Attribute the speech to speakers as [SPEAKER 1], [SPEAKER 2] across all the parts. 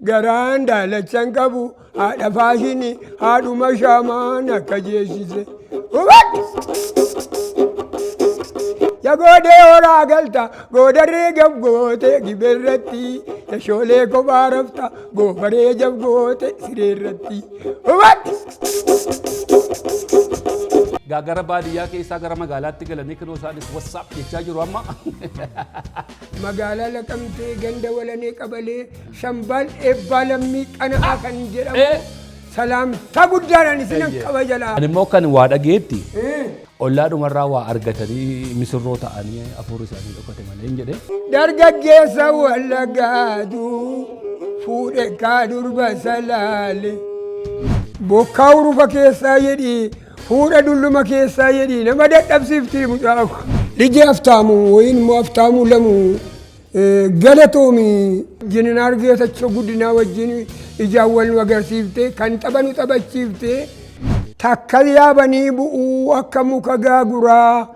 [SPEAKER 1] Garaan daalachan qabu haadha faashinii haadhuma shaamaan akka jeeshise. Hubadhu! Ya goodee horaa galta goodarree gab goote gibeerratti ya shoolee kophaa rafta goofaree jab goote sireerratti. Hubadhu!
[SPEAKER 2] Gaa gara baadiyyaa keessaa gara magaalaatti galanii kinoo isaanis WhatsApp jechaa jiru amma.
[SPEAKER 1] Magaalaa Laqamtee ganda Walanee Qabalee Shambaal Eebbaa Lammii Qana'aa kan jedhamu salaamtaa guddaadhaan isinan qaba jalaa.
[SPEAKER 2] Ani immoo kan waa dhageetti ollaadhumarraa waa argatanii misirroo ta'anii hafuurri isaanii dhokate malee hin jedhe.
[SPEAKER 1] Dargaggeessa Wallaggaatu fuudhe kaa durba salaale. Bokkaa urufa keessaa jedhii Fuudha dulluma keessaa jedhii nama dadhabsiiftii mucaa ko. Lije Haftaamu wayin immoo Haftaamuu Lamu galatoomi Jeneraal Geetachoo Guddinaa wajjin ijaan wal nu agarsiifte kan tapha nu taphachiifte takka yaabanii bu'uu akka muka gaaguraa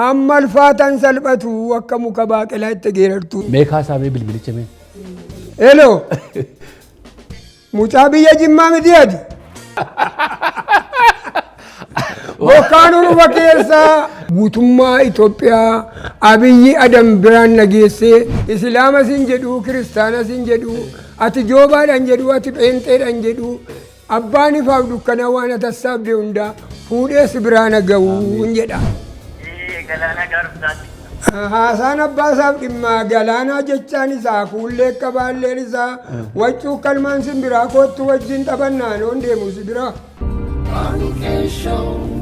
[SPEAKER 1] hamma alfaatan salphatu akka muka baaqelaa itti geerartu.
[SPEAKER 2] Mee kaasaa mee bilbilicha mee.
[SPEAKER 1] Hello. Mucaa biyya Jimmaa miti ati. Bokkaan urufa keessaa guutummaa Itoophiyaa Abiyyi Adam biraan na geessee Islaama sin jedhu Kiristaana sin jedhu ati joobaadhaan jedhu ati pheenxeedhaan jedhu abbaan ifaaf dukkanaa waan atassaabde hundaa fuudhee si biraan ga'uun jedha.
[SPEAKER 3] Galaanaa Gaaromsaati.
[SPEAKER 1] Haasaan abbaa isaaf dhimmaa galaanaa jechaan isaa kuullee akka baalleen isaa waccuu kalmaan simbiraa koottu wajjin taphannaa noon deemu si biraa.
[SPEAKER 4] Ani Show.